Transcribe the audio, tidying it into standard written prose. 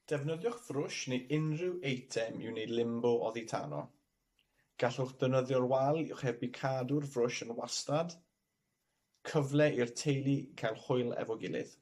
Defnyddiwch frwsh neu unrhyw eitem i wneud limbo oddi tano. Gallwch ddefnyddio'r wal i'ch helpu cadw'r frwsh yn wastad. Cyfle i'r teulu cael hwyl efo gilydd.